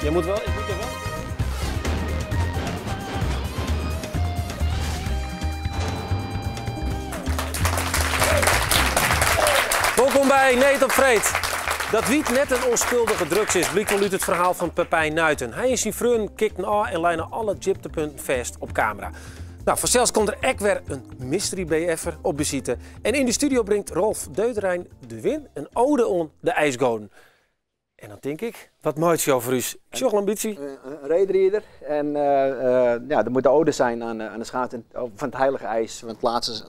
Je moet wel, ik moet er wel. Welkom bij Need op Freed. Dat wiet net een onschuldige drugs is, blijkt wel uit het verhaal van Pepijn Nuiten. Hij en zijn vrienden kikten af en lijnen alle dieptepunten vast op camera. Nou, vanzelfs komt er ook weer een mystery BF'er op visite. En in de studio brengt Rolf Deuterijn de Win een ode aan de ijsgoden. En dan denk ik, wat maakt jou voor u? Zo'n ambitie? Een reedrieder. En ja, er moet de ode zijn aan de schaats van het heilige ijs. Van het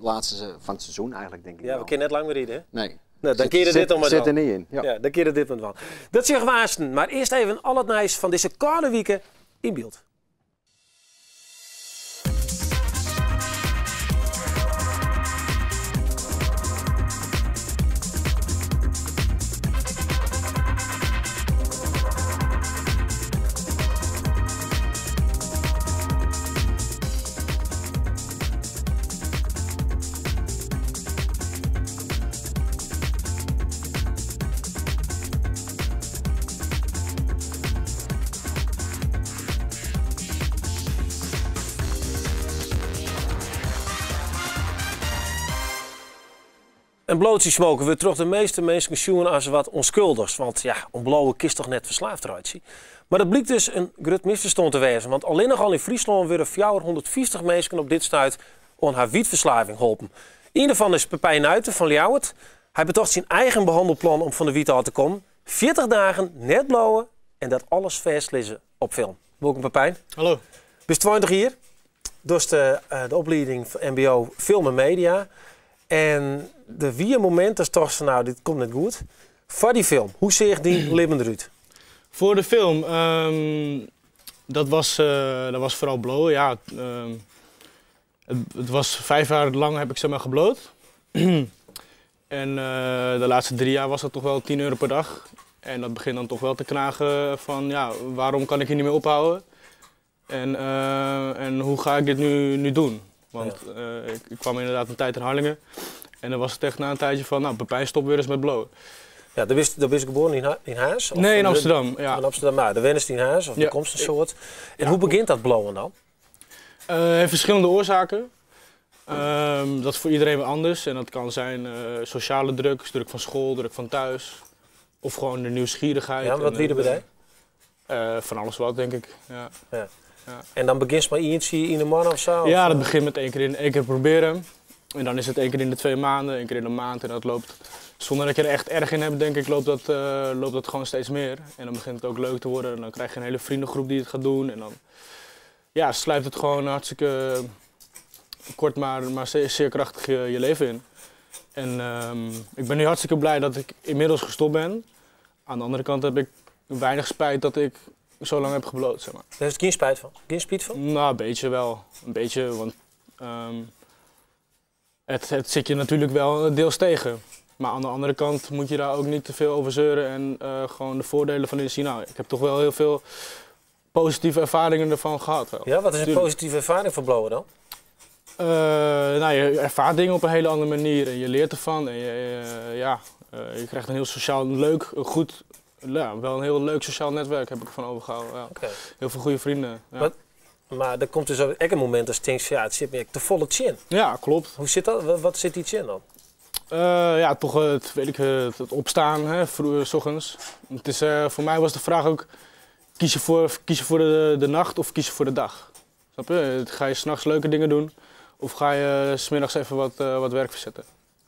laatste van het seizoen eigenlijk, denk ik. Ja, we wel. kunnen net lang meer rijden, hè? Nee. Nou, dan keer je dit om maar Zit dan. er niet in. Ja. Ja, dan keer je dit punt wel. Dat zeg waasten. Maar eerst even al het nieuws van deze koude weken in beeld. Een blootje smoken we terug de meeste mensen zien als wat onschuldigs. Want ja, een blauwe kist toch net verslaafd eruit zie. Maar dat blijkt dus een groot misverstand te wezen. Want alleen nog al in Friesland worden 450 mensen op dit stuit aan haar wietverslaving geholpen. Een daarvan is Pepijn Nuiten van Ljouwert. Hij betocht zijn eigen behandelplan om van de wiet af te komen. 40 dagen net blowen en dat alles vastlezen op film. Welkom Pepijn. Hallo. Bist 20 hier. Dus de opleiding van MBO Film en Media. En de wie moment is toch van, nou, dit komt net goed. Voor die film, hoe ziet die leven eruit? Voor de film, dat was vooral blowen. Ja, het was 5 jaar lang heb ik gebloot. En de laatste 3 jaar was dat toch wel 10 euro per dag. En dat begint dan toch wel te knagen van, ja, waarom kan ik hier niet meer ophouden? En hoe ga ik dit nu doen? Want ik kwam inderdaad een tijd in Harlingen. En dan was het echt na een tijdje van, nou, Pepijn, stop weer eens met blowen. Ja, daar ben je geboren in Haas? Of Nee, in Amsterdam, ja. In Amsterdam, maar de wenst in Haas, of de Ja. komst een soort. En hoe begint dat blowen dan? Heeft verschillende oorzaken. Dat is voor iedereen weer anders. En dat kan zijn sociale druk, druk van school, druk van thuis. Of gewoon de nieuwsgierigheid. Ja, wat en, wie er bij? Van alles wat, denk ik. Ja. Ja. Ja. En dan begint maar eentje in de man of zo? Ja, of, dat begint met één keer proberen. En dan is het 1 keer in de 2 maanden, 1 keer in de maand. En dat loopt, zonder dat je er echt erg in hebt, denk ik, loopt dat gewoon steeds meer. En dan begint het ook leuk te worden. En dan krijg je een hele vriendengroep die het gaat doen. En dan sluipt het gewoon hartstikke kort, maar zeer krachtig je leven in. En ik ben nu hartstikke blij dat ik inmiddels gestopt ben. Aan de andere kant heb ik weinig spijt dat ik zo lang heb gebloot. Daar is het geen spijt van? Geen spijt van? Nou, een beetje wel. Een beetje, want het zit je natuurlijk wel deels tegen. Maar aan de andere kant moet je daar ook niet te veel over zeuren en gewoon de voordelen van inzien. Nou, ik heb toch wel heel veel positieve ervaringen ervan gehad. Wel. Ja, wat is een Tuurlijk. positieve ervaring van blowen dan? Je ervaart dingen op een hele andere manier en je leert ervan. En je krijgt een heel sociaal leuk, goed, ja, wel een heel leuk sociaal netwerk heb ik ervan overgehouden. Ja. Okay. Heel veel goede vrienden. Ja. Maar er komt dus ook een moment als je denkt, ja, het zit meer te volle chin. Ja, klopt. Hoe zit dat? Wat zit die chin dan? Ja, toch het opstaan, hè, vroeg, 's ochtends. Het is, voor mij was de vraag ook, kies je voor de nacht of kies je voor de dag? Snap je? Ga je 's nachts leuke dingen doen of ga je 's middags even wat werk verzetten?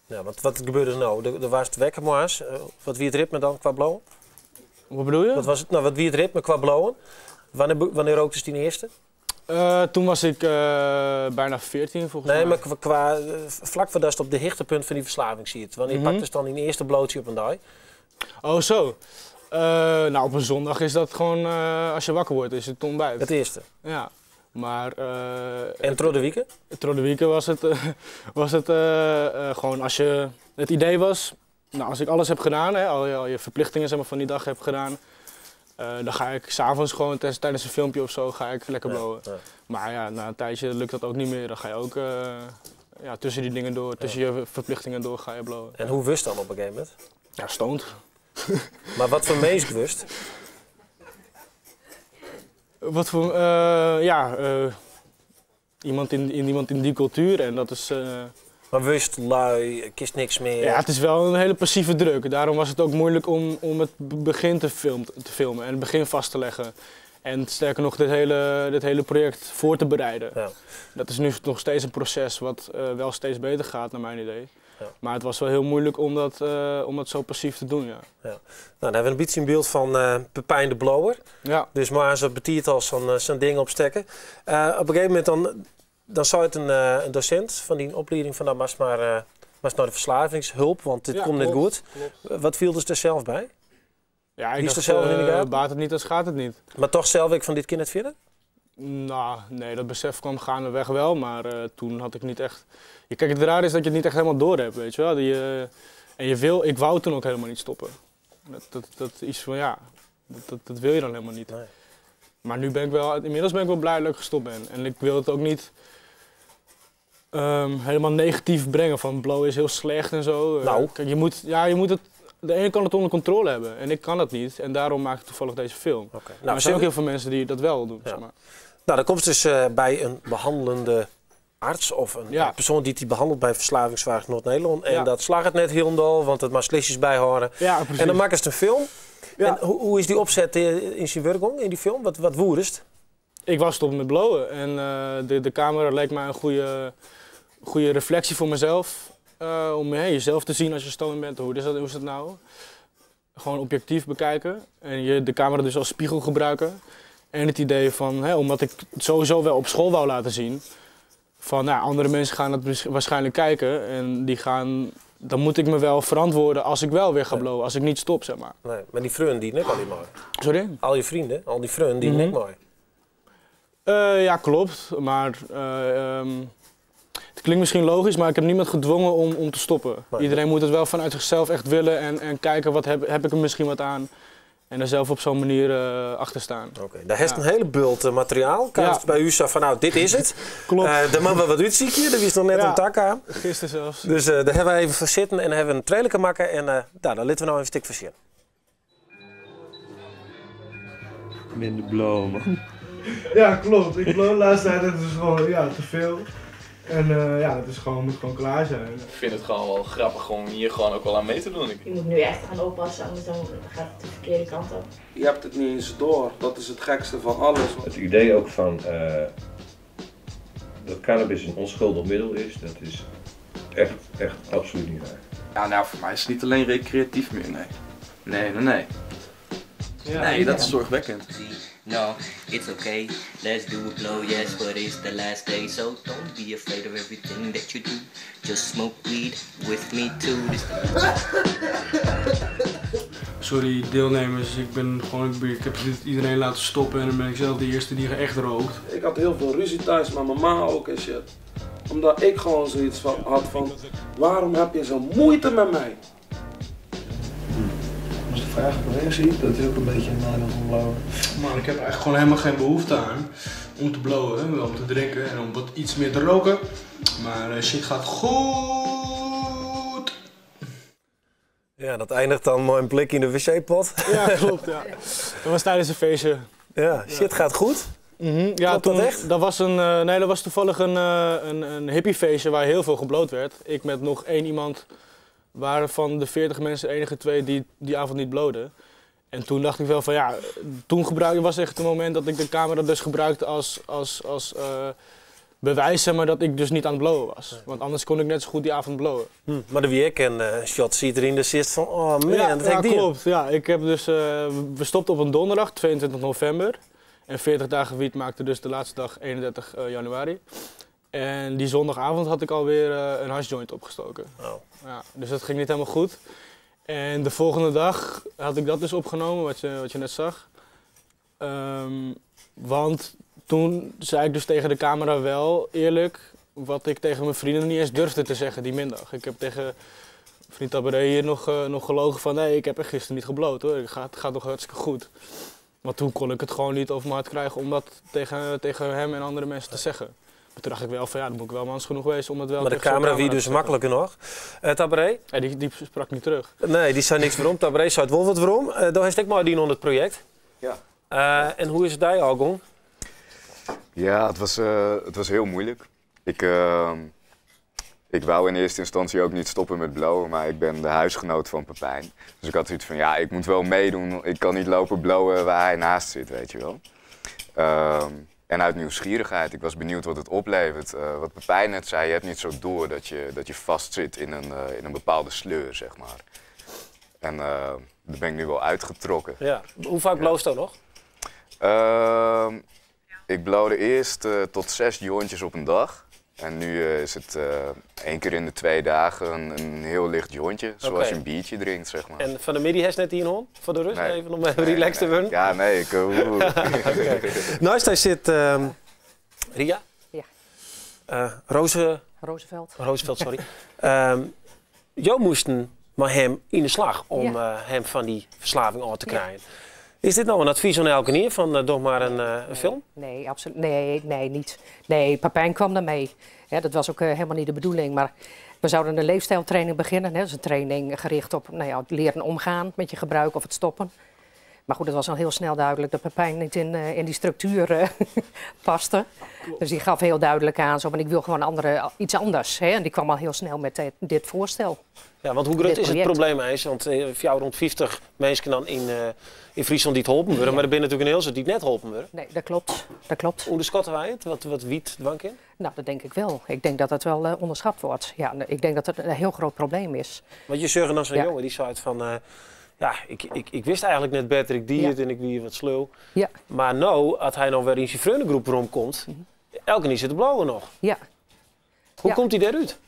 Ja, want wat gebeurde er nou? Er was het wekker maar. Wat wie het ritme dan qua blowen? Wat bedoel je? Wat was het? Nou, wat wie het ritme qua blowen? Wanneer rookte ze die eerste? Toen was ik bijna 14 volgens Nee, mij. maar qua vlak voordat je op de hichtepunt van die verslaving ziet. Wanneer pakte ze dan die eerste blootje op een dag? Oh, zo. Op een zondag is dat gewoon, als je wakker wordt, is het ontbijt. Het eerste? Ja. Maar, en door de wieken? Door de wieken was het, gewoon als je... Het idee was, nou, als ik alles heb gedaan, hè, al je verplichtingen van die dag heb gedaan, dan ga ik 's avonds gewoon tijdens een filmpje of zo ga ik lekker blowen. Ja. Maar ja, na een tijdje lukt dat ook niet meer. Dan ga je ook tussen die dingen door, tussen je verplichtingen door ga je blowen. En hoe wist dan op een gegeven moment? Ja, stoned. Maar wat voor mens wist? Wat voor, ja, iemand in, iemand in die cultuur en dat is... Maar wust, lui, kist niks meer. Ja, het is wel een hele passieve druk. Daarom was het ook moeilijk om het begin te filmen en het begin vast te leggen. En sterker nog, dit hele project voor te bereiden. Dat is nu nog steeds een proces wat wel steeds beter gaat, naar mijn idee. Maar het was wel heel moeilijk om dat zo passief te doen, ja. Ja. Nou, dan hebben we een beetje een beeld van Pepijn de Blower. Dus maar zo betiert als zo'n ding opstekken. Op een gegeven moment dan zou het een docent van die opleiding van nou, maar naar de verslavingshulp, want dit komt niet goed. Wat viel dus er zelf bij? Ja, ik Die is dacht, er zelf in de gaten? Baat het niet, dan schaadt het niet. Maar toch zelf ik van dit kind het verder? Nou, nee, dat besef kwam gaandeweg wel, maar toen had ik niet echt... Ja, kijk, het raar is dat je het niet echt helemaal door hebt, weet je wel. En ik wou toen ook helemaal niet stoppen. Dat is van, ja, dat wil je dan helemaal niet. Nee. Maar nu ben ik wel, inmiddels ben ik wel blij dat ik gestopt ben. En ik wil het ook niet helemaal negatief brengen, van blow is heel slecht en zo. Nou. Kijk, je moet, ja, je moet het, de ene kan het onder controle hebben en ik kan dat niet. En daarom maak ik toevallig deze film. Nou, Maar er zijn zullen ook heel veel mensen die dat wel doen, zeg maar. Nou, dan komt ze dus bij een behandelende arts of een persoon die die behandelt bij Verslavingszorg Noord-Nederland. En dat slaagt het net helemaal, want het maar slisjes bijhouden. Ja, precies. En dan maken ze een film. En hoe is die opzet in zijn werking, in die film? Wat woerest? Ik was stoppen met blowen en de camera leek mij een goede reflectie voor mezelf. Om hey, jezelf te zien als je stoned bent. Hoe is dat nou? Gewoon objectief bekijken. En je de camera dus als spiegel gebruiken. En het idee van, hè, omdat ik het sowieso wel op school wou laten zien. Van, nou, andere mensen gaan het waarschijnlijk kijken. En die gaan, dan moet ik me wel verantwoorden als ik wel weer ga blowen. Als ik niet stop, zeg maar. Nee, maar die freon die nek al niet mooi. Sorry? Al je vrienden, al die freon die nek mooi. Ja, klopt. Maar het klinkt misschien logisch, maar ik heb niemand gedwongen om te stoppen. Nee. Iedereen moet het wel vanuit zichzelf echt willen en kijken, wat heb ik er misschien wat aan. En er zelf op zo'n manier achter staan. Oké, daar heeft een hele bult materiaal. Kan het bij u zo van, nou, dit is het. Klopt. De man wel wat uitziekje, dat is nog net een tak aan. Gisteren zelfs. Dus daar hebben we even voor zitten en hebben we een trailer maken. En nou, daar laten we nou even een stuk voor zien. Minder blowen, man. Ja, klopt. Ik blow de laatste tijd, het is gewoon, ja, te veel. En ja, het is gewoon, moet gewoon klaar zijn. Ik vind het gewoon wel grappig om hier gewoon ook wel aan mee te doen. Je moet nu echt gaan oppassen, anders dan gaat het de verkeerde kant op. Je hebt het niet eens door. Dat is het gekste van alles. Het idee ook van dat cannabis een onschuldig middel is, dat is echt, echt absoluut niet waar. Ja, nou, voor mij is het niet alleen recreatief meer, nee. Nee, nee, nee. Nee, dat is zorgwekkend. No, it's okay. Let's do a blow, yes, but it's the last day. So don't be afraid of everything that you do. Just smoke weed with me too. This Sorry deelnemers, ik ben gewoon, ik heb dit iedereen laten stoppen en dan ben ik zelf de eerste die echt rookt. Ik had heel veel ruzie thuis met mijn ma ook en shit. Omdat ik gewoon zoiets van had van, waarom heb je zo moeite met mij? Dus de vraag op preventie, dat is ook een beetje een nadeel van blowen. Maar ik heb eigenlijk gewoon helemaal geen behoefte aan om te blowen, wel om te drinken en om wat iets meer te roken. Maar shit gaat goed. Ja, dat eindigt dan mooi een blik in de wc-pot. Ja, klopt. Ja. Dat was tijdens een feestje. Ja, shit gaat goed. Ja, Klopt toen, dat echt? Dat was een, nee, dat was toevallig een hippiefeestje waar heel veel geblowd werd. Ik met nog één iemand waren van de 40 mensen de enige twee die die avond niet blowden. En toen dacht ik wel van ja, toen gebruikte, was echt het moment dat ik de camera dus gebruikte als bewijs, zeg maar, dat ik dus niet aan het blowen was. Want anders kon ik net zo goed die avond blowen. Maar de wie ik en shot ziet erin de zit van, oh man, Ja, dat ja, heb ik die. klopt. Ja, ik heb dus, we stopten op een donderdag, 22 november. En 40 dagen wiet maakte dus de laatste dag 31 januari. En die zondagavond had ik alweer een hashjoint opgestoken. Oh. Ja, dus dat ging niet helemaal goed. En de volgende dag had ik dat dus opgenomen, wat je net zag. Want toen zei ik dus tegen de camera wel eerlijk wat ik tegen mijn vrienden niet eens durfde te zeggen die middag. Ik heb tegen vriend Tabaré hier nog gelogen van nee, ik heb er gisteren niet geblowd hoor. Het gaat nog hartstikke goed. Maar toen kon ik het gewoon niet over mijn hart krijgen om dat tegen hem en andere mensen te zeggen. Maar toen dacht ik wel van ja, dan moet ik wel mans genoeg wezen om het wel Maar de tegen zo'n camera wie te dus zeggen. makkelijker nog. Tabaré? Ja, die sprak niet terug. Nee, die zei niks waarom. Tabaré zei het wel wat waarom. Daar heeft ik maar die onder het project. Ja. En hoe is het daar al, Gong? Ja, het was heel moeilijk. Ik wou in eerste instantie ook niet stoppen met blowen, maar ik ben de huisgenoot van Pepijn. Dus ik had zoiets van, ja, ik moet wel meedoen. Ik kan niet lopen blowen waar hij naast zit, weet je wel. En uit nieuwsgierigheid, ik was benieuwd wat het oplevert. Wat Pepijn net zei, je hebt niet zo door dat je vastzit in een bepaalde sleur, zeg maar. En daar ben ik nu wel uitgetrokken. Ja. Hoe vaak blowst dat nog? Ik blowde eerst tot 6 jointjes op een dag. En nu is het 1 keer in de 2 dagen een heel licht jointje. Zoals je een biertje drinkt, zeg maar. En van de middag is net hier een Voor de rust Nee. even om even Nee, relaxed te nee. worden? Ja, nee. Ik, Oké. Naast hij zit Ria. Ja. Roze... Roosevelt. Roosevelt, sorry. Jo moesten maar hem in de slag om hem van die verslaving af te krijgen. Is dit nou een advies aan elke keer van doe maar een film? Nee, absoluut. Nee, nee, niet. Nee, Pepijn kwam daarmee. Ja, dat was ook helemaal niet de bedoeling. Maar we zouden een leefstijltraining beginnen. Hè. Dat is een training gericht op, nou ja, het leren omgaan met je gebruik of het stoppen. Maar goed, het was al heel snel duidelijk dat Pepijn niet in die structuur paste. Dus die gaf heel duidelijk aan, zo van, ik wil gewoon iets anders. Hè? En die kwam al heel snel met dit voorstel. Ja, want hoe groot Dit is het project. probleem eens? Want voor jou rond 50 mensen dan in Friesland die het holpen worden. Maar er zijn natuurlijk een heel soort die het net holpen worden. Nee, dat klopt. Dat klopt. Onderschatten wij het? Wat wiet dwank in? Nou, dat denk ik wel. Ik denk dat dat wel onderschat wordt. Ja, ik denk dat het een heel groot probleem is. Want je zegt dan zo'n jongen die zei van... ja, ik wist eigenlijk net beter, ik die het en ik wie wat sleul. Maar nou, als hij nou weer in zijn vriendengroep rondkomt, elke niet zit de blauwe nog. Hoe komt hij daaruit?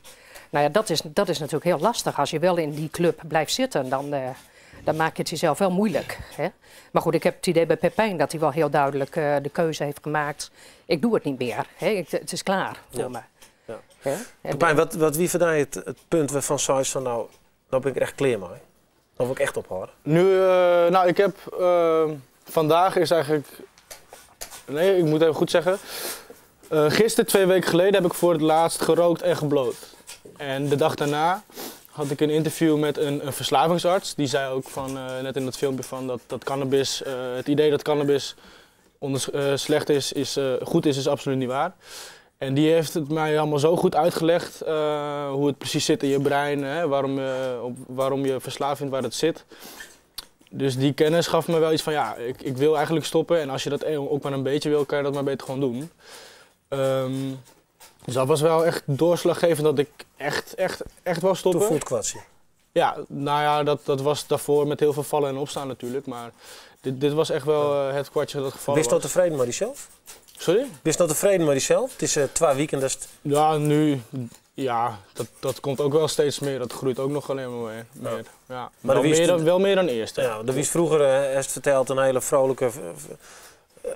Nou ja, dat is natuurlijk heel lastig. Als je wel in die club blijft zitten, dan maak je het jezelf wel moeilijk. Hè? Maar goed, ik heb het idee bij Pepijn dat hij wel heel duidelijk de keuze heeft gemaakt. Ik doe het niet meer. Hè? Het is klaar voor me. Hè? En Pepijn, wie verdien je het punt waarvan zei van nou ben ik er echt klaar mee? Dan wil ik echt ophouden. Nu, nou, ik heb vandaag is eigenlijk... Nee, ik moet even goed zeggen. Gisteren, 2 weken geleden, heb ik voor het laatst gerookt en gebloot. En de dag daarna had ik een interview met een verslavingsarts. Die zei ook van, net in dat filmpje van dat cannabis, het idee dat cannabis slecht is, is goed is, is absoluut niet waar. En die heeft het mij allemaal zo goed uitgelegd hoe het precies zit in je brein, hè, waarom je verslaafd bent, waar het zit. Dus die kennis gaf me wel iets van, ja, ik wil eigenlijk stoppen en als je dat ook maar een beetje wil, kan je dat maar beter gewoon doen. Dus dat was wel echt doorslaggevend dat ik echt, echt, echt wou stoppen. Toen voelt kwartje. Ja, nou ja, dat was daarvoor met heel veel vallen en opstaan natuurlijk, maar dit was echt wel het kwartje dat gevallen Wist je was. tevreden met jezelf? Sorry? Wist je nou tevreden met jezelf? Het is 2 weken dat het Ja, nu, ja, dat komt ook wel steeds meer. Dat groeit ook nog alleen maar meer. Ja. Maar Wel de wies wel meer dan eerst, hè. Ja, de wies vroeger heeft verteld een hele vrolijke,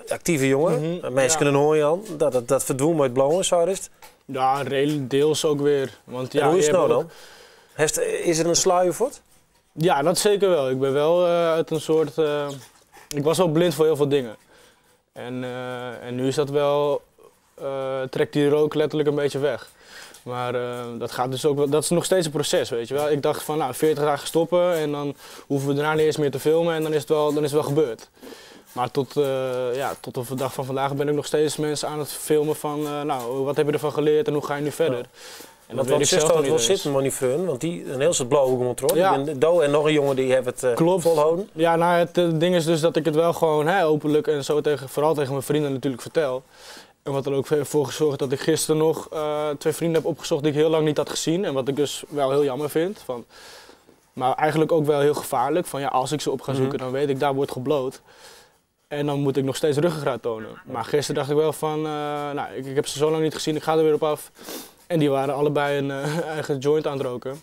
actieve jongen. Mensen kunnen horen, Jan. Dat verdwoen met blauwe, zo is het. Ja, redelijk deels ook weer. Want, En ja, hoe is je het nou hebt ook dan? Is er een sluier voor? Ja, dat zeker wel. Ik ben wel uit een soort... ik was wel blind voor heel veel dingen. En nu is dat wel, trekt die rook letterlijk een beetje weg. Maar dat gaat dus ook wel, dat is nog steeds een proces, weet je wel. Ik dacht van, nou, 40 dagen stoppen en dan hoeven we daarna niet eens meer te filmen en dan is het wel gebeurd. Maar tot op de dag van vandaag ben ik nog steeds mensen aan het filmen van, nou, wat heb je ervan geleerd en hoe ga je nu verder? En dat Want weet wat ik zelf zuster nog niet wil eens. zitten, maar niet vreun, want die een heel soort blauwe controle. Die Do en nog een jongen die hebben het volhouden. Ja, nou, het ding is dus dat ik het wel gewoon, hè, openlijk en zo tegen, vooral tegen mijn vrienden natuurlijk vertel. En wat er ook voor gezorgd dat ik gisteren nog 2 vrienden heb opgezocht die ik heel lang niet had gezien. En wat ik dus wel heel jammer vind. Van, maar eigenlijk ook wel heel gevaarlijk. Van ja, als ik ze op ga zoeken, dan weet ik, daar wordt gebloot. En dan moet ik nog steeds ruggengraat tonen. Maar gisteren dacht ik wel van, nou, ik heb ze zo lang niet gezien, ik ga er weer op af. En die waren allebei een eigen joint aan het roken.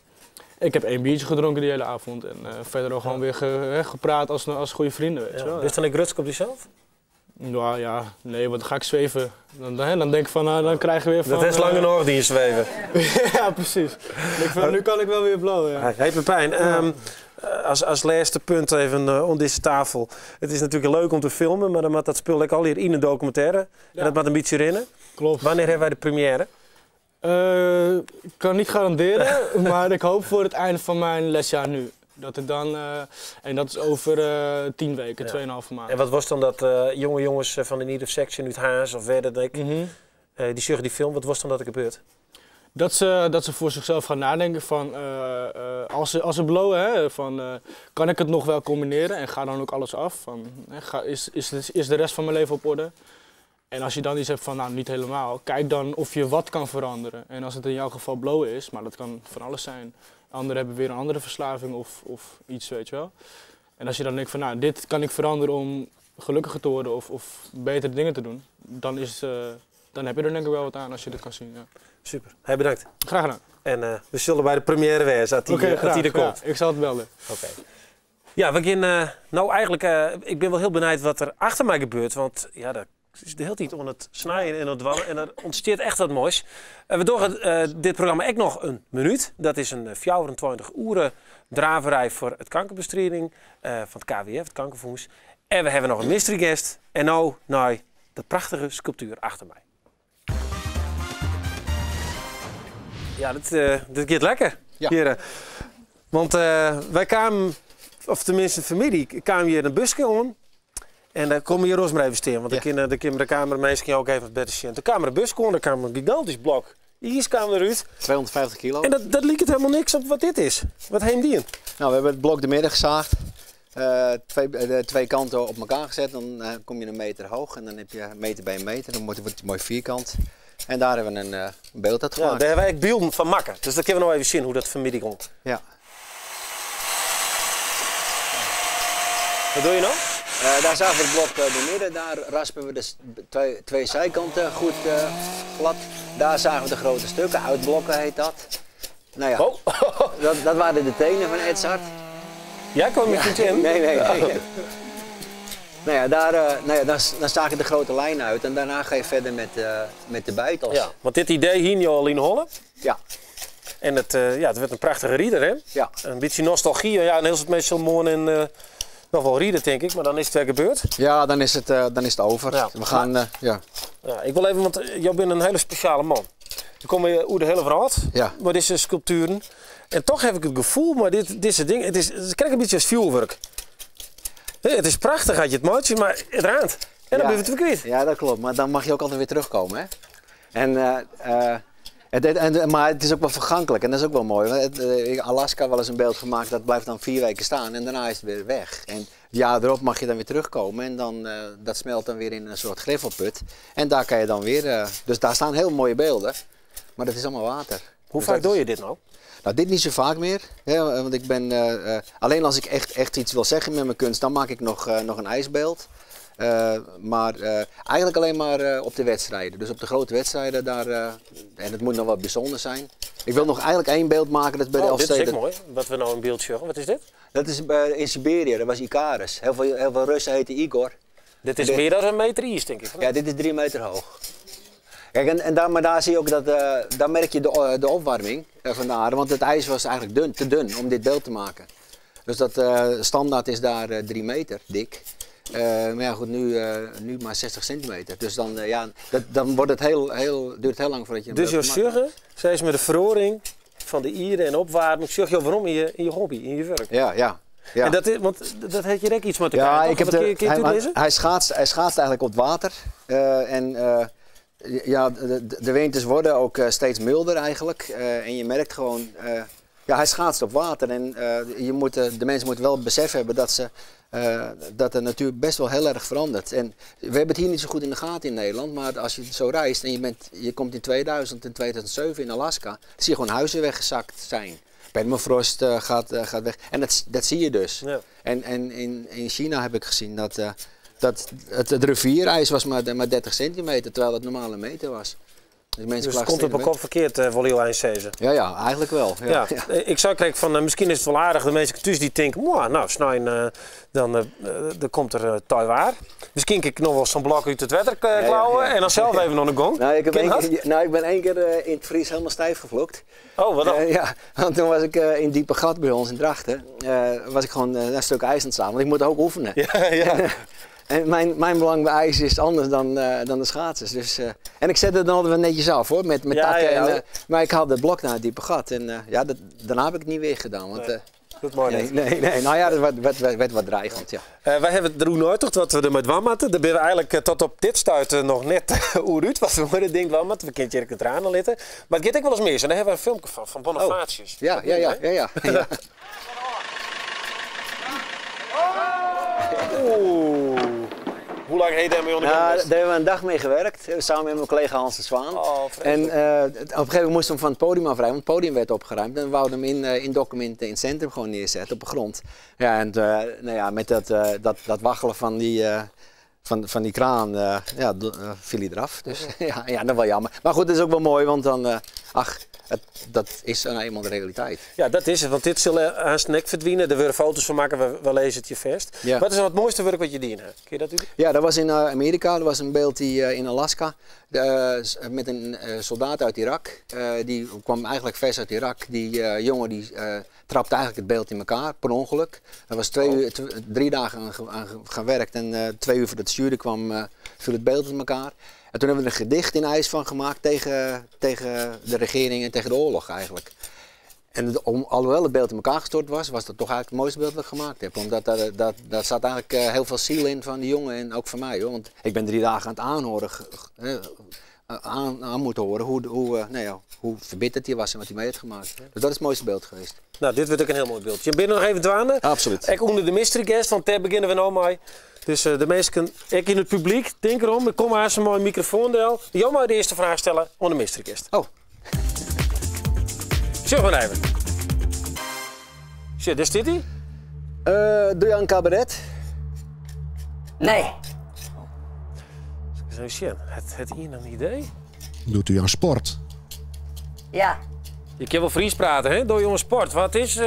Ik heb 1 biertje gedronken die hele avond en verder ook gewoon weer gepraat als goede vrienden. Weet je wel, ja. Wist dan ik rutsk op jezelf? Nou ja, nee, want dan ga ik zweven. Dan denk ik van, nou, dan krijg je weer van... Dat is lang genoeg die je zweven. Ja, precies. Ik vind, nu kan ik wel weer blowen, ja. Hey Pepijn, als laatste punt even om deze tafel. Het is natuurlijk leuk om te filmen, maar dan moet dat spul ik al hier in een documentaire. En dat moet een beetje rennen. Klopt. Wanneer hebben wij de première? Ik kan niet garanderen, maar ik hoop voor het einde van mijn lesjaar nu. Dat het dan, en dat is over 10 weken, 2,5 maand. En wat was dan dat jonge jongens van de Need of Section uit Haas of weet ik, die zeggen die film, wat was dan dat er gebeurt? Dat ze voor zichzelf gaan nadenken van, als ze blowen, hè, van, kan ik het nog wel combineren en ga dan ook alles af? Van, hè, ga, is, is, is de rest van mijn leven op orde? En als je dan iets hebt van, nou niet helemaal, kijk dan of je wat kan veranderen. En als het in jouw geval blowen is, maar dat kan van alles zijn. Anderen hebben weer een andere verslaving of iets, weet je wel. En als je dan denkt van, nou dit kan ik veranderen om gelukkiger te worden of betere dingen te doen, dan heb je er denk ik wel wat aan als je dat kan zien. Ja. Super. Hey, bedankt. Graag gedaan. En we zullen bij de première wezen dat die, Oké, dat graag. die er komt. Ja, ik zal het bellen. Oké. Ja, we gaan, nou eigenlijk, ik ben wel heel benieuwd wat er achter mij gebeurt. Want ja, dat is de hele tijd om het snijden en het dwallen. En er ontstaat echt wat moois. We doen dit programma ook nog een minuut. Dat is een 24 uren draverij voor het kankerbestrijding van het KWF, het Kankerfonds. En we hebben nog een mystery guest. En nou, naar de prachtige sculptuur achter mij. Ja, dit gaat lekker. Ja. Hier, want wij kwamen, of tenminste de familie, kwam hier een busje om. En daar kom je Ros maar even staan, want dan kan de camera misschien ook even beter zien. De camera bus kon, daar kwam een gigantisch blok. Hier kwam eruit. 250 kilo. En dat liep het helemaal niks op wat dit is. Wat heem die in? Nou, we hebben het blok de midden gezaagd. De twee kanten op elkaar gezet. Dan kom je een meter hoog en dan heb je een meter bij een meter. Dan wordt het mooi vierkant. En daar hebben we een beeld uit Ja, gemaakt. daar hebben wij beelden van maken. Dus dat kunnen we nog even zien hoe dat familie komt. Ja. Wat doe je nou? Daar zagen we het blok door midden. Daar raspen we de twee zijkanten goed glad. Daar zagen we de grote stukken, uitblokken heet dat. Nou ja, Oh. dat waren de tenen van Edzard. Jij kwam met je in? Nee, nee, nee. Nou ja, daar, nou ja, dan zaag je de grote lijn uit en daarna ga je verder met de beitels. Ja, want dit idee hier nu al in Holland. Ja. En ja, het werd een prachtige rieder, hè? Ja. Een beetje nostalgie. Ja, en heel veel mensen zullen en nog wel rieden, denk ik. Maar dan is het weer gebeurd. Ja, dan is het over. Ja. We gaan, ja. Ja, ik wil even, want jij bent een hele speciale man. Je komt hoe de hele verhaal, Ja. maar deze sculpturen. En toch heb ik het gevoel, maar dit ding, het krijgt een beetje als vuurwerk. Hè, het is prachtig had je het maatje, maar het raant. En dan ben je het weer kwijt. Ja, dat klopt. Maar dan mag je ook altijd weer terugkomen, hè? En, maar het is ook wel vergankelijk en dat is ook wel mooi. Want ik Alaska wel eens een beeld gemaakt, dat blijft dan 4 weken staan en daarna is het weer weg. En het jaar erop mag je dan weer terugkomen en dan, dat smelt dan weer in een soort griffelput. En daar kan je dan weer, dus daar staan heel mooie beelden, maar dat is allemaal water. Hoe Dus vaak dat doe is- je dit nou? Nou, dit niet zo vaak meer. Hè, want ik ben, alleen als ik echt iets wil zeggen met mijn kunst, dan maak ik nog een ijsbeeld. Maar eigenlijk alleen maar op de wedstrijden. Dus op de grote wedstrijden, daar, en het moet nog wat bijzonder zijn. Ik wil nog eigenlijk één beeld maken, dat is bij de Oh, dit is ook Elfsteden. mooi. Wat we nou in beeld zien. Wat is dit? Dat is in Siberië, dat was Icarus. Heel veel Russen heten Igor. Dit is meer dan een meter ijs, denk ik. Ja, dit is 3 meter hoog. Kijk, en daar, maar daar zie je ook dat, daar merk je de opwarming van de aarde, want het ijs was eigenlijk dun, te dun om dit beeld te maken. Dus dat standaard is daar 3 meter dik. Maar ja, goed, nu maar 60 centimeter. Dus dan, ja, dan wordt het heel, heel, duurt het heel lang voordat je een Dus beeld je maakt. zorgen, zij is met de verroring van de ieren en opwarming, zorg je waarom in je hobby, in je werk. Ja. En dat is, want dat heeft je ook iets met elkaar, Ja, toch? ik heb Wat de, kun je hij, toelezen? hij schaatst eigenlijk op het water. En ja, de winters worden ook steeds milder eigenlijk. En je merkt gewoon, ja, hij schaatst op water. En de mensen moeten wel het besef hebben dat de natuur best wel heel erg verandert. En we hebben het hier niet zo goed in de gaten in Nederland. Maar als je zo reist en je komt in 2000 en 2007 in Alaska, dan zie je gewoon huizen weggezakt zijn. Permafrost gaat weg. En dat zie je dus. En in China heb ik gezien dat het rivierijs was maar 30 centimeter, terwijl het normaal een meter was. Dus, mensen Dus het klagen komt op steeds een kop verkeerd, wil je zeggen. Ja, eigenlijk wel. Ja. Ja, ik zou kijken van, misschien is het wel aardig de mensen thuis die denken, "Mwah, nou, snijn, dan komt er Taiwan. Misschien kan ik nog wel zo'n blok uit het water klauwen en dan zelf even nog een gong. Nou, ik heb Ken één dat? keer, nou, ik ben één keer in het Fries helemaal stijf gevloekt. Oh, wat dan? Ja, want toen was ik in diepe gat bij ons in Drachten. Was ik gewoon een stuk ijs aan het slaan, want ik moet ook oefenen. Ja. En mijn belang bij ijs is anders dan de schaatsers. Dus, en ik zet het dan altijd wel netjes af hoor, met takken. En, maar ik haalde het blok naar het diepe gat. En ja, daarna heb ik het niet weer gedaan. Want, Nee. Dat mei Nee, net. nee, nee. Nou ja, dat werd wat dreigend, ja. Wy hawwe deroer neitocht wat we dermei dwaan moatte. Dêr binne we eigenlik tot op dit stuit noch net oer út wat we mei dit ding dwaan moatte. We kinne it hjir ek net rane litte. Mar it giet ek wolris mis en dêr hawwe we in filmke fan, fan Bonifatius. Oh, ja. Oeh. Hoe lang ha je dêrmei oan de gong Nou, west? daar hebben we een dag mee gewerkt, samen met mijn collega Hans de Zwaan. Oh, en vreselijk. op een gegeven moment moesten we hem van het podium afrijden, want het podium werd opgeruimd. En we wouden hem in Dokkum in het centrum gewoon neerzetten, op de grond. Ja, en nou ja, met dat waggelen van die kraan, ja, viel hij eraf. Dus ja, dat is wel jammer. Maar goed, dat is ook wel mooi, want dan, ach, dat is nou eenmaal de realiteit. Ja, dat is het, want dit zullen aan snack verdwijnen. Daar willen foto's van maken, we lezen het je vast. Ja. Wat is nou het mooiste werk wat je dient hebt? Kun je dat doen? Ja, dat was in Amerika. Dat was een beeld die in Alaska, met een soldaat uit Irak. Die kwam eigenlijk vers uit Irak. Die jongen die trapte eigenlijk het beeld in elkaar, per ongeluk. Er was 2 uur, 3 dagen aan gewerkt en 2 uur voordat het stuurde kwam, viel het beeld in elkaar. En toen hebben we er een gedicht in ijs van gemaakt tegen de regering en tegen de oorlog eigenlijk. En alhoewel het beeld in elkaar gestort was, was dat toch eigenlijk het mooiste beeld dat ik gemaakt heb. Omdat daar zat eigenlijk heel veel ziel in van die jongen en ook van mij. Hoor. Want ik ben 3 dagen aan het aanhoren, aan moeten horen hoe verbitterd hij was en wat hij mee heeft gemaakt. Dus dat is het mooiste beeld geweest. Nou, dit wordt ook een heel mooi beeld. Je bent nog even dwaande. Absoluut. Ik onder de mystery guest, want daar beginnen we nou mee. Dus de mensen, ik in het publiek, denk erom, ik kom aan zo'n mooi microfoon del. Jou mag de eerste vraag stellen onder de mystery guest. Oh. Zeg maar even. Shit, is dit die? Doe je aan cabaret? Nee. Zo shit, het hier een idee? Doet u aan sport? Ja. Je kan wel Fries praten, hè? Door jongen sport. Wat is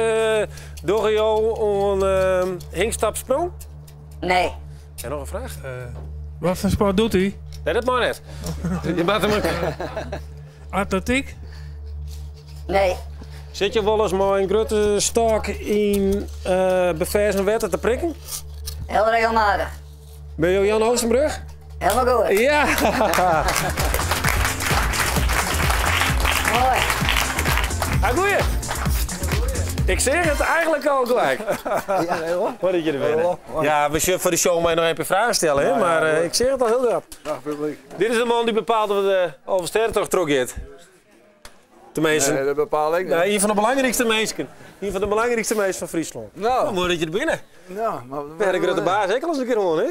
door jou een hinkstapsprong? Nee. En nog een vraag? Wat voor sport doet u? Nee, dat mag net. Je maakt hem een... Atletiek? Nee. Zit je wel eens maar een grote stok in beverzen wetter te prikken? Heel regelmatig. Ben je Jan Oostenbrug? Helemaal goed. Ja! Mooi. Ah, goeie. Ik zeg het eigenlijk al gelijk. Ja, hoor. Wat dat je er bent. Ja, we zullen voor de show mij nog even vragen stellen, hè? Ja, ja, maar hoor. ik zeg het al heel rap. Dag publiek. Dit is de man die bepaalt of de Alversterrentocht trok is. Tenminste. Nee, dat bepaal ik niet. Nee, een van de belangrijkste mensen. Een van de belangrijkste mensen van Friesland. Nou. Mooi dat je er binnen. Nou, maar We hebben de baas ook al eens een keer hoor, hè?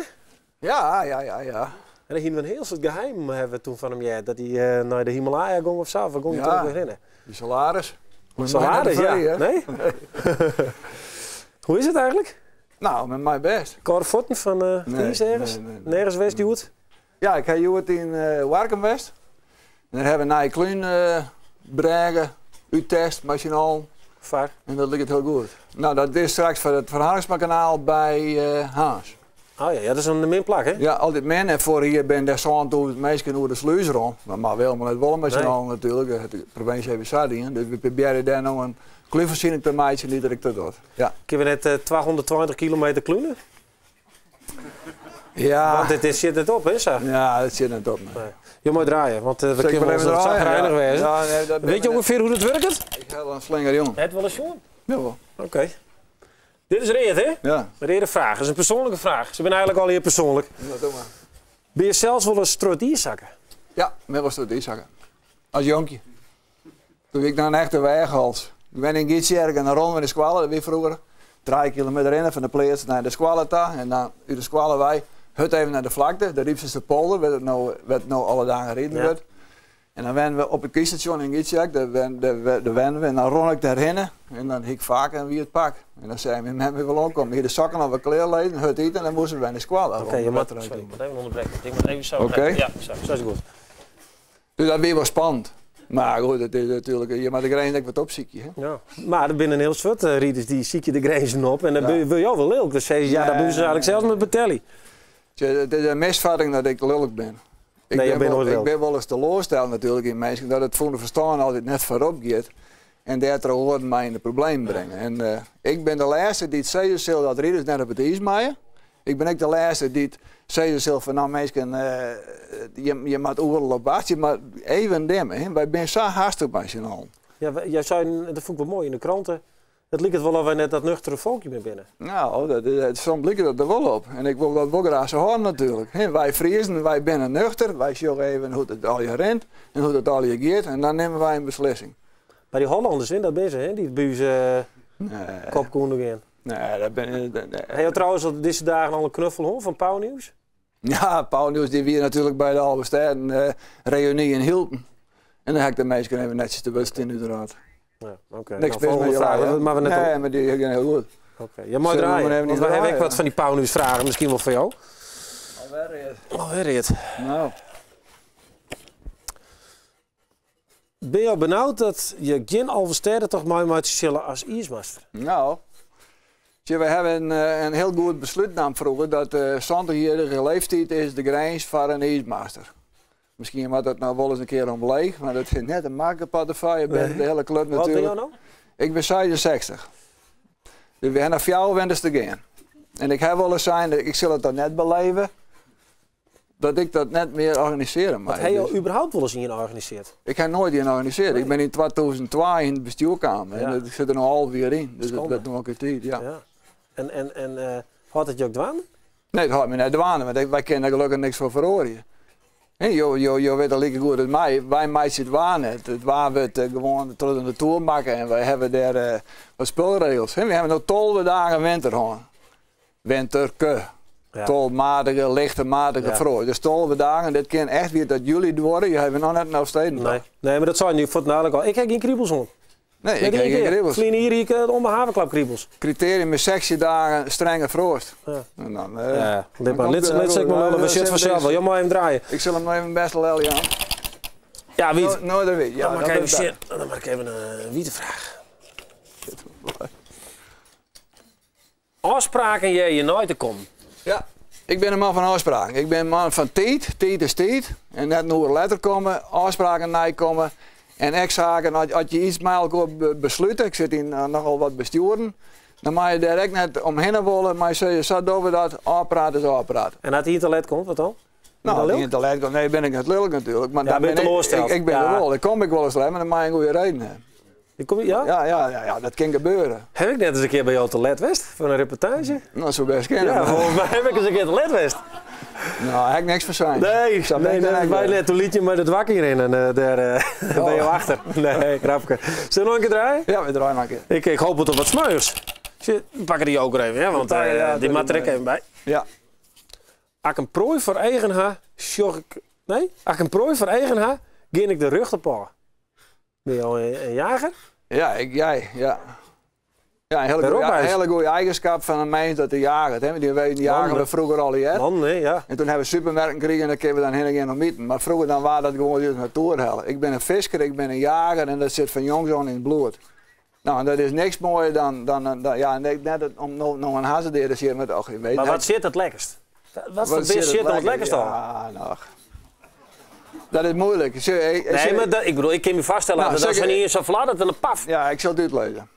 Ja. En dan gingen we een heel soort geheim hebben toen van hem, ja, dat hij naar de Himalaya ging of zo. Waar ging hij Ja. toen weer heen? Die salaris. Salaris, ja. Hè? Nee? Hoe is het eigenlijk? Nou, met mij best. Koude voeten van Nee, Fries ergens? nee, nee, Nergens West, Joet? Ja, ik heb Joet in Warkum West. En daar hebben we naar Kluun brengen, U-test, machinaal. Vaar. En dat lukt heel goed. Nou, dat is straks voor het Van Harinxmakanaal bij Haas. Oh ja, ja, dat is een minplak, hè? Ja, altijd min. En voor hier ben daar zo'n toe het meisje over de sluis rond. Maar wel, maar het wel machinaal Nee. natuurlijk. De provincie heeft Sardinië. Dus we proberen daar nog een kluurvoorziening te maken die er tot doet. Ja. Kunnen we net 220 kilometer klunen? Ja. Want dit zit het op, hè, zo? Ja, het zit net op. Nee. Nee. Je moet draaien, want we Zal ik kunnen maar wel eens even wat draaien? chagrijnig Ja. wezen. Ja, nee, dat ben Weet je ik ongeveer hoe dat werkt? Ik heb wel een slinger, jongen. Het wel eens, jongen? Jawel. Oké. Dit is Reert, hè? Ja. Reert vraag. Dat is een persoonlijke vraag. Ze zijn eigenlijk al hier persoonlijk. Ja, doe maar. Ben je zelfs wel eens trottierzakken? Ja, met was trottierzakken. Als jonkje. Toen ik naar een echte weghals. Ik ben in Gietsjerk en dan rond in de squallen, dat weer vroeger. 3 kilometer rennen van de plaats naar de squallen ta. En dan uit de squallen wij, hut even naar de vlakte, de Riepse polder, waar het nou alle dagen gereden wordt. En dan wennen we op het kiesstation in Gietsjerk, daar wennen we. En dan rond ik daarheen en dan hik ik vaak en wie het pak. En dan zei mijn man, wel aankomen. Hier de zakken al wat kleerleden, hut eten en dan moesten we in de squallen. Oké, je Rond moet, de wedstrijd sorry, ik doen. moet even onderbreken. Ik moet even zo. Oké. Ja, zo is het goed. Dus dat weer wel spannend. Maar goed, het is natuurlijk, je moet de grens ook wat opzieken. Hè? Ja. Maar er binnen een heel soort rieders die ziek je de grenzen op en dan wil je wel lelijk. Dus zei ze, ja, dat doen ze eigenlijk zelfs met Betelli. Het is een misvatting dat ik lelijk ben. Ik Nee, je bent nooit ik lelijk. ben wel eens teleurgesteld natuurlijk in mensen dat het voor de verstaan altijd net voorop gaat. En daardoor hoort mij in de problemen brengen. En ik ben de laatste die het zeggen zal dat rieders net op het ijs maaien. Ik ben ook de laatste die het zeggen zal van nou mensen, je moet oorlog op wachten, maar even demmen. Hè. Wij zijn zo haastig bij z'n allen. Ja, jij zei, dat vond ik wel mooi in de kranten. It liket wol of wy net dat nuchtere folkje mear binne. No, dat, dat, soms liket dat der wol op. En ik wol dat wol graach sa hâlde natuerlik. Hè, wy Friezen, wy binne nuchter. Wy sjogge even hoe't it allegear rint en hoe't it allegear giet. En dan nimme wy in beslissing. Mar dy Hollanners, hè, dat binne se, hè, dy't by ús kopke ûnder gean. Nee, dat binne... Nee. Ha jo trouwens al dizze dagen al in knuffel hân fan Pauwnieuws? Ja, Pauwnieuws dy wie natuerlik by de Alvestêden eh, reuny yn Hylpen. En dan ha ik de minsken even netsjes te wurd stien uiteraard. Ja, oké. Niks Nou, mis met volgende vraag, je dat maar we net Nee, op. maar die gaan heel goed. Oké, je mag Zullen we draaien. maar even Want niet we hebben ook draaien? wat van die Pauwnieuws vragen, misschien wel voor jou. Alweer het. Alweer het. Nou. Ben je al benauwd dat je geen Alvestêdentocht mei meitsje sille as iismaster? Nou, zie, we hebben een heel goed besluit nam vroeger dat de 70-jarige leeftijd is de grens voor een ijsmaster. Misschien wordt dat nou wel eens een keer omleeg, maar dat is net een makkelijke portefeuille binnen Nee. de hele club Wat ben natuurlijk. jou nou? Ik ben 66. Dus we hebben nog 4 winters te gaan. En ik heb wel eens zijn, ik zal het dan net beleven, dat ik dat net meer organiseren mag. Wat heb je Dus überhaupt wel eens in georganiseerd? ik heb nooit in georganiseerd. Ik ben in 2002 in het bestuur gekomen. Ja. En ik zit er nog half weer in. Dus dat Schande. werd nog een keer tijd, ja. Ja. En had het je ook dwaan? Nee, dat had me net dwaan, want wij kennen daar gelukkig niks voor veroorlooien. Hé, jo weet al lekker goed als mij. Wij meisjes het waan net. Het waan wordt gewoon tot de natuur maken en wij hebben daar wat spulregels. Hé, we hebben nog 12 dagen winter gehad. Winterke. Ja. Tolmatige, lichte, matige Ja. vroeg. Dus 12 dagen, dit kan echt weer dat jullie worden. Je hebt nog net nou steeds. Nee. Nee, maar dat zou je nu voor het dadelijk al. Ik heb geen kriebels om. Nee, ik heb geen kriebels. Vliegen hier, hier om de havenklap kriebels. Criterium is 16 dagen strenge frost. Ja. En dan, Ja, dan dit maar. komt Lid, het lid zeg maar wel. lullen, we Ja, zitten vanzelf wel. Je mag hem draaien. Ik zal hem nog even best wel aan. Ja, Wiet. Nou, nou, dat weet. Ja, dan mag dat ik even is dat. zitten. Dan mag ik even een wiete vraag. Afspraken je je nooit te komen. Ja, ik ben een man van afspraken. Ik ben een man van tijd. Tijd is tijd. En net een uur later komen, afspraken komen. En ex-zaken, als je iets met elkaar besluit, ik zit in nogal wat besturen, dan mag je direct net omheen willen, maar je zegt, zo doen we dat, afpraten is afpraten. En als hij te laat komt, wat dan? Nou, dan als lullig? hij te laat komt, nee, ben ik net lullig natuurlijk. Maar Ja, dan ben je ben ik, teleurgesteld? ik ben Ja. er wel. Ik kom ik wel eens laat, maar dan mag je een goede reden hebben. Ik kom, ja? Ja, ja, ja, ja, dat kan gebeuren. Heb ik net eens een keer bij jou te laat geweest voor een reportage? Nou, zo best kennen. Ja, maar- volgens mij heb ik eens een keer te laat geweest. Nou, heb ik niks voor zijn. Nee, Zo ben nee, ik dan nee, ook wij weer. net, toen liet je maar het wakker in en daar ben je achter. Nee, grapje. Zullen we nog een keer draaien? Ja, we draaien nog een keer. Ik hoop het op wat smeuers. Zie, We pakken die ook even, hè, want Ja, ja, die dat mat doen er ik we. even bij. Ja. Als ik een prooi voor eigen ha, sjog ik... Nee, als ik een prooi voor eigen ha, ging ik de rug te pakken. Ben je al een jager? Ja, ik, jij, ja. Ja, een hele Daarop goede, hij is. hele goede eigenschap van een mens dat de jager. Hè? Die weten, jagen Man, we vroeger al hier. Man, nee, ja. En toen hebben we supermerken gekregen en daar kunnen we dan heen en nog mieten. Maar vroeger dan waren dat gewoon de natuur halen. Ik ben een visker, ik ben een jager en dat zit van jongs aan in het bloed. Nou, en dat is niks mooier dan ja, net het- om nog een hazendeer te zien met och, je weet Maar het. wat zit het lekkerst? Wat voor beest zit nou het lekkerst al? Ja, nou. Dat is moeilijk. Zie, ik- Nee, zie- maar dat, ik bedoel, ik kan me vaststellen Nou, dat als zeker- er niet eens zo fladdert en een paf. Ja, ik zal het uitleggen.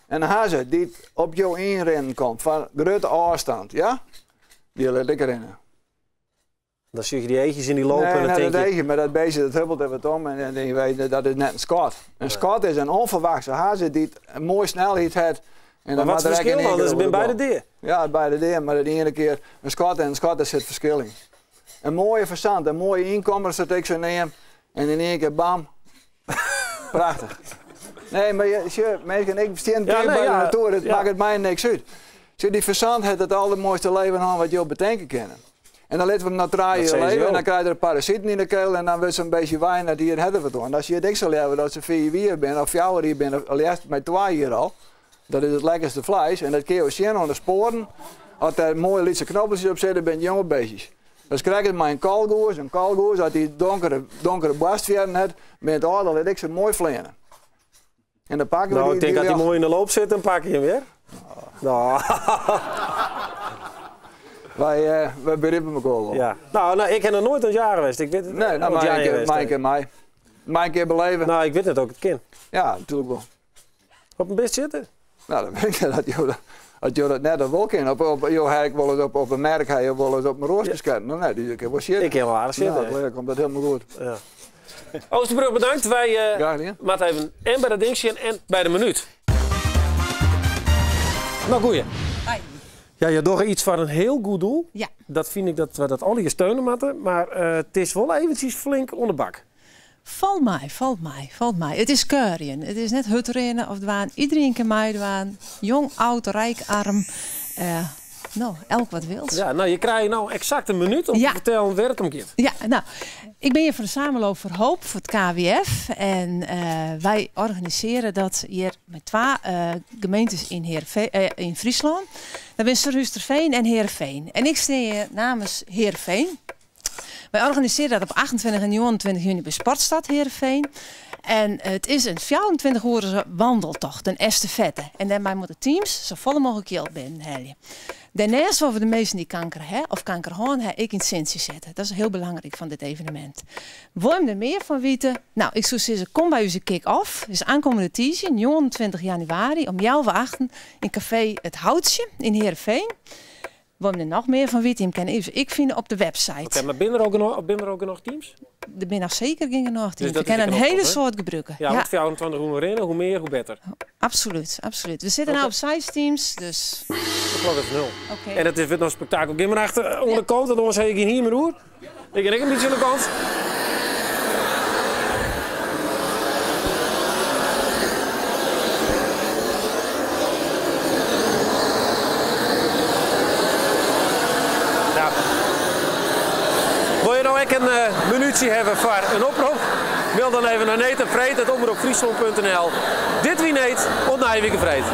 Een haze die op jou inrennen komt van grote afstand, ja? Die laat ik rennen. Dan zie je die eetjes in die lopen Nee, en dan nee, denk dat je... eentje, maar dat beestje dat huppelt even om en dan denk je, weet, dat is net een schat. Een schat is een onverwachte haze die een mooie snelheid heeft. En Maar wat is het mag er verschil in één dan? keer Dat is over bij de beide bal. dier. Ja, beide dier, maar de ene keer een schat en een schat, daar zit verschil in. Een mooie verzand, een mooie inkomer, dat ik zo neem. En in één keer bam. Prachtig. Nee, maar je, zie, mensen, ik steen Ja, dicht nee, bij de ja, natuur, het ja. maakt het mij niks uit. Zie, die verzand heeft het allermooiste leven aan wat je op bedenken kunnen. En dan laten we hem naar Dat draaien zei ze leven en ook. dan krijg je er parasieten in de keel en dan wordt ze een beetje wijn dat hier hebben we het. En als je het ik zal hebben dat ze 4 hier bent of 4 hier bent, of al eerst met 2 hier al, dat is het lekkerste vlees. En dat kun je ook zien aan de sporen. Als daar mooie lietse knobbeltjes op zitten, ben je jonge beestjes. Dus krijg je maar een kalgoes, een kalgoes, dat die donkere borstveren heeft, met het oudel dat ik ze mooi vlenen. En dan pakken we Nou, die, ik denk dat die hij mooi in de loop zit, dan pak je hem weer. Nou, Wij begrijpen elkaar wel. ja. Nou, ik ben nog nooit een jaar geweest. Ik weet het Nee, nou, een maar jaar een keer, geweest, maar een hè. keer mij. Maar een keer beleven. Nou, ik weet het ook, het kind. Ja, natuurlijk wel. Op een best zitten. Nou, dan weet ik dat je dat, dat, je dat net wel kent. Op, joh, hij ik wel eens op een merk, hij wel eens op mijn roos geschoten. Nou, nee, die kan wel zitten. Ik kan wel aardig zitten, Nou, hè. dat komt dat helemaal goed. Ja. Oosterbrug bedankt. Wij Graag gedaan. moeten even en bij de ding zien en bij de minuut. No goeie. Hoi. Ja, je dogge iets foar in hiel goed doel. Ja. Dat fyn ik dat we dat allegear steune moatte, mar it is wol eventsjes flink oan de bak. Falt mei, falt mei, falt mei. It is kuierjen. It is net hurdrinne of dwaan. Iderien kin meidwaan. Jong, oud, ryk, arm. No, elk wat wils. Ja, no, je krije no eksakt in minút om te fertellen wêr't it om giet. Ja, no, ik bin hjir foar de Samenloop voor Hoop, foar it KWF. En wy organisearje dat hjir mei twa gemeentes yn yn Fryslân. Dat binne Surhústerfean en Heerenveen. En ik stean hjir namens Heerenveen. Wy organisearje dat op 28 en 29 juny by Sportstad Heerenveen. En it is in 24 oerige wandeltocht, in estafette. En dêrmei moatte teams safolle mooglik jild binnenhelje. Dêrneist wolle we de minsken dy't kanker ha of kanker hân ha ek yn it sintsje sette. Dat is hiel belangryk fan dit evenemint. Wol jim der mear fan witte? No, ik soe sizze kom by ús kick-off. Dat is oankommende tiisdei, 29 januari om healwei achten yn kafee It Houtsje yn Heerenveen. Wol jim der noch mear fan witte, jim kinne ús ek fine op de website. Oké, mar binne der al genôch, binne der al genôch teams? Der binne noch seker gjin genôch Dus teams. dat We is kinne ek in in hiele oprop, hè? soad gebrûke. Ja, want 24 oeren rinne, hoe mear, hoe better. Absolút, absolút. We sitte no op seis teams, dus. De klok is nul. Oké. En it is wurdt noch spektakel. Gean mar achter oan de kant, want oars ha je gjin hier mear oer. Ik gean ek in bytsje oan de kant. Nou. Wol je no ek in minútsje hawwe foar in oprop? Mail dan even nei need en freed at omropfryslân.nl. Dit wie Need, oant nije wike freed.